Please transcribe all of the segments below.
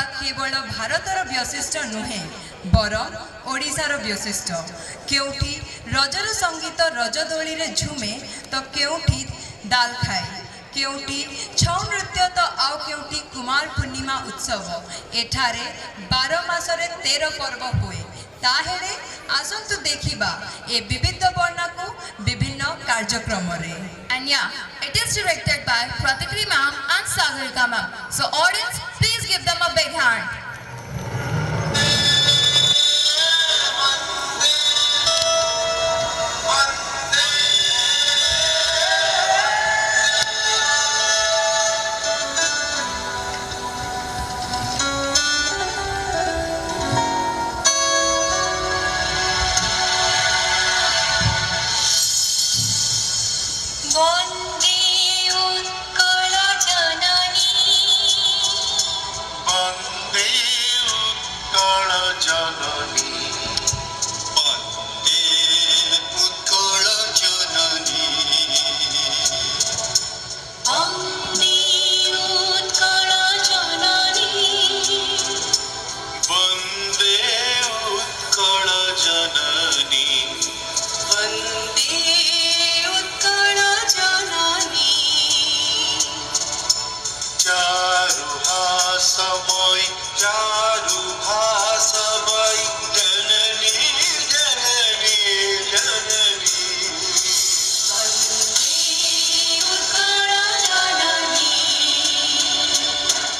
କଳା କେବଳ ଭାରତର ବୈଶିଷ୍ଟ୍ୟ ନୁହେଁ, ବରଂ ଓଡ଼ିଶାର ବୈଶିଷ୍ଟ୍ୟ। କେଉଁଠି ରଜର ସଙ୍ଗୀତ ରଜ ଦୋଳିରେ ଝୁମେ ତ କେଉଁଠି ଡାଲ ଖାଇ, କେଉଁଠି ଛଉ ନୃତ୍ୟ ତ ଆଉ କେଉଁଠି କୁମାର ପୂର୍ଣ୍ଣିମା ଉତ୍ସବ। ଏଠାରେ 12 ମାସରେ 13 ପର୍ବ ହୁଏ। ତାହେଲେ ଆସନ୍ତୁ ଦେଖିବା ଏ ବିବିଧ ବର୍ଣ୍ଣକୁ ବିଭିନ୍ନ କାର୍ଯ୍ୟକ୍ରମରେ। And yeah, it is directed by Pratikri ma'am and Sagarika ma'am. So audience, please give them a big hand. Vande Utkal Janani. Vande Utkal Janani. Vande Utkal Janani. Vande Utkal Janani. Vande Utkal Janani. Vande Utkal Janani. ଚାରୁହାସମୟୀ ଚାରୁ ଭାସମୟୀ ଜନନୀ ଜନନୀ ଜନନୀ। Vande Utkal Janani.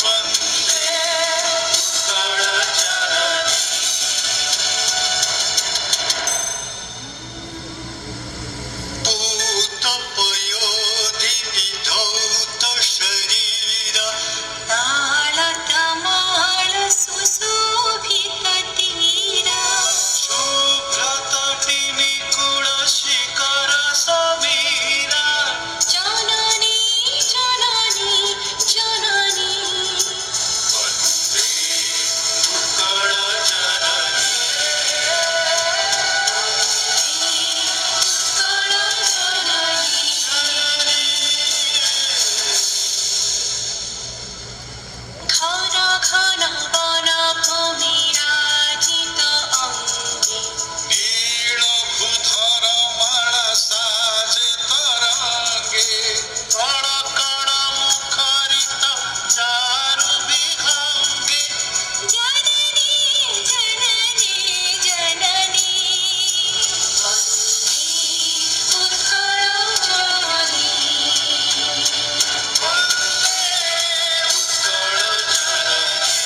Vande Utkal Janani. ପୂତ ପୟୋଧି ବିଧୌତ ଶରୀର। ତାଳ ତମାଳ ସୁଶୋଭିତ ତୀରା। ଶୁଭ୍ରତଟିନୀ କୂଳ ଶିଖର ସମୀରା। ଜନନୀ ଜନନୀ ଜନନୀ। ବନ୍ଦେ ଉତ୍କଳ ଜନନୀ। ଉତ୍କଳ ଜନନୀ। ଘନ ଘନ ବନ ଭୂମି ରାଜିତ ଅଙ୍ଗେ। ନୀଳ ଭୂଧର ମାଳା ସାଜେ ତରଙ୍ଗେ, କଣ କଣ ମୁଖରିତ ଚାରୁ ବିହଙ୍ଗେ। ଜନନୀ ଜନନୀ ଜନନୀ। ବନ୍ଦେ ଉତ୍କଳ ଜନନୀ। ବନ୍ଦେ ଉତ୍କଳ ଜନନୀ।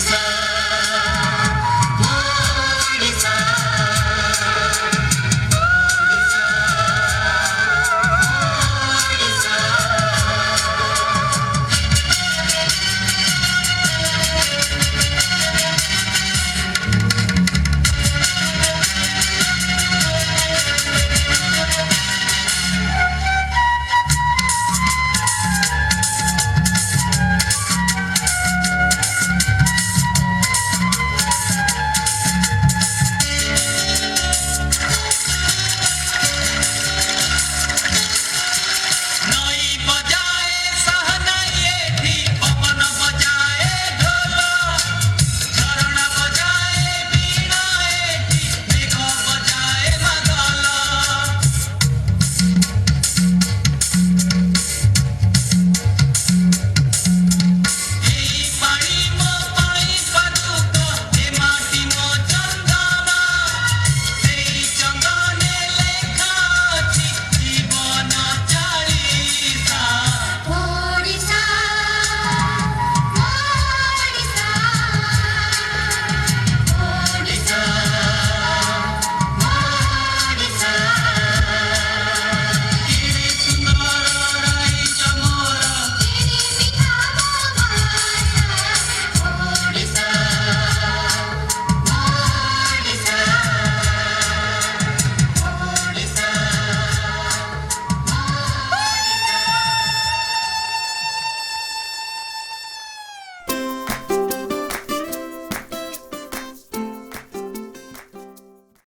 Odisha.